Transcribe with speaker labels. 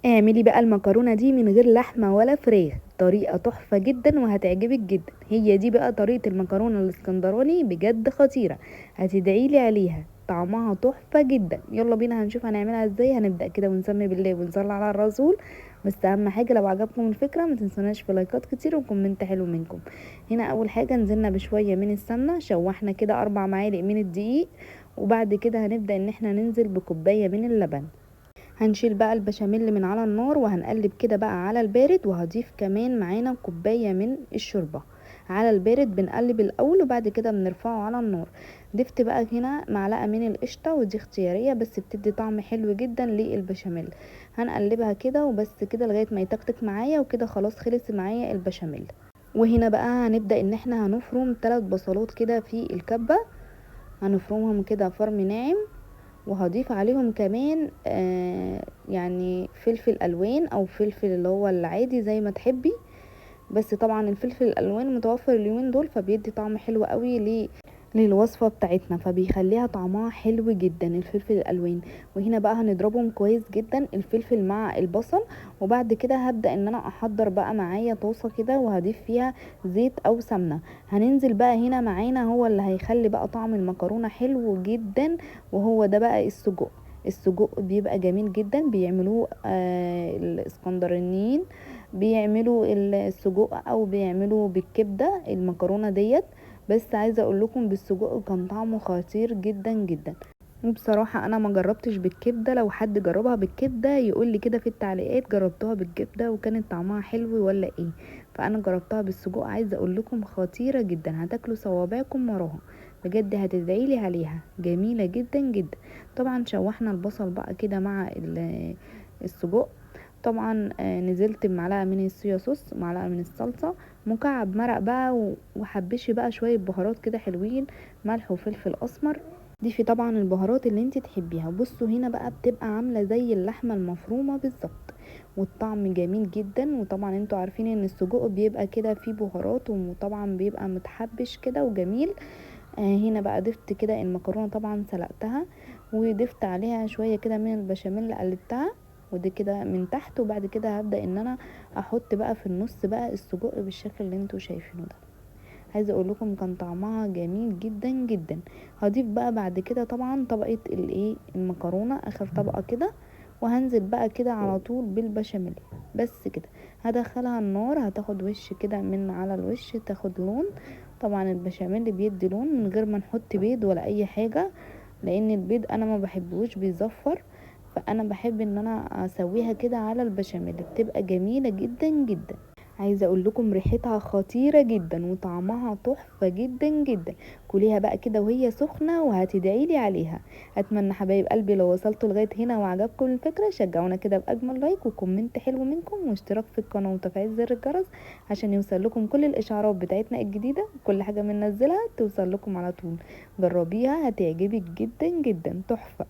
Speaker 1: اعملي بقى المكرونة دي من غير لحمة ولا فراخ، طريقة تحفة جدا وهتعجبك جدا. هي دي بقى طريقة المكرونة الاسكندراني، بجد خطيرة، هتدعيلي عليها، طعمها تحفة جدا. يلا بينا هنشوف هنعملها ازاي. هنبدأ كده ونسمي بالله ونصلي على الرسول. بس اهم حاجة لو عجبكم الفكرة ما تنسوناش في لايكات كتير و comment حلو منكم. هنا اول حاجة نزلنا بشوية من السمنة، شوحنا كده 4 معالق من الدقيق، وبعد كده هنبدأ ان احنا ننزل بكوباية من اللبن. هنشيل بقى البشاميل من على النار وهنقلب كده بقى على البارد، وهضيف كمان معانا كوباية من الشوربة على البارد. بنقلب الاول وبعد كده بنرفعه على النار. ضفت بقى هنا معلقة من القشطة، ودي اختيارية بس بتدي طعم حلو جدا للبشاميل. هنقلبها كده وبس كده لغاية ما يتكتك معايا، وكده خلاص خلص معايا البشاميل. وهنا بقى هنبدأ ان احنا هنفرم 3 بصلات كده في الكبة، هنفرمهم كده فرم ناعم، وهضيف عليهم كمان فلفل الوان او فلفل اللي هو العادي زي ما تحبي، بس طبعا الفلفل الالوان متوفر اليومين دول فبيدي طعم حلو قوي للوصفة بتاعتنا، فبيخليها طعمها حلو جدا الفلفل الالوان. وهنا بقى هنضربهم كويس جدا الفلفل مع البصل، وبعد كده هبدأ ان انا احضر بقى معايا طاسة كده وهضيف فيها زيت او سمنة. هننزل بقى هنا معانا هو اللي هيخلي بقى طعم المكرونة حلو جدا، وهو ده بقى السجق. السجق بيبقى جميل جدا، بيعملوه الاسكندرانيين، بيعملوا السجق او بيعملوا بالكبدة المكرونة ديت، بس عايزة اقول لكم بالسجق كان طعمه خطير جدا جدا. وبصراحة انا ما جربتش بالكبدة، لو حد جربها بالكبدة يقول لي كده في التعليقات جربتوها بالكبدة وكانت طعمها حلو ولا ايه. فانا جربتها بالسجق، عايزة اقول لكم خطيرة جدا، هتاكلوا صوابعكم وراها بجد، هتدعي لي عليها، جميلة جدا جدا. طبعا شوحنا البصل بقى كده مع السجق. طبعا نزلت بمعلقة من الصويا صوص، معلقة من الصلصة، مكعب مرق بقى، وحبشي بقى شوية بهارات كده حلوين، ملح وفلفل اسمر. ضيفي طبعا البهارات اللي انت تحبيها. بصوا هنا بقى بتبقى عاملة زي اللحمة المفرومة بالظبط، والطعم جميل جدا. وطبعا انتوا عارفين ان السجق بيبقى كده فيه بهارات، وطبعا بيبقى متحبش كده وجميل. هنا بقى ضفت كده المكرونة، طبعا سلقتها وضفت عليها شوية كده من البشاميل اللي قلبتها، ودي كده من تحت. وبعد كده هبدأ ان انا احط بقى في النص بقى السجق بالشكل اللي انتوا شايفينه ده. عايزه اقول لكم كان طعمها جميل جدا جدا. هضيف بقى بعد كده طبعا طبقه المكرونه، اخر طبقه كده، وهنزل بقى كده على طول بالبشاميل بس كده. هدخلها النار، هتاخد وش كده من على الوش، تاخد لون. طبعا البشاميل بيدي لون من غير ما نحط بيض ولا اي حاجه، لان البيض انا ما بحبوش بيزفر، فانا بحب ان انا اسويها كده على البشاميل، بتبقى جميله جدا جدا. عايزه اقول لكم ريحتها خطيره جدا وطعمها تحفه جدا جدا. كليها بقى كده وهي سخنه وهتدعي لي عليها. اتمنى حبايب قلبي لو وصلتوا لغايه هنا وعجبكم الفكره شجعونا كده باجمل like و comment حلو منكم، واشتراك في القناه وتفعيل زر الجرس عشان يوصل لكم كل الاشعارات بتاعتنا الجديده، كل حاجه بننزلها توصل لكم على طول. جربيها هتعجبك جدا جدا، تحفه.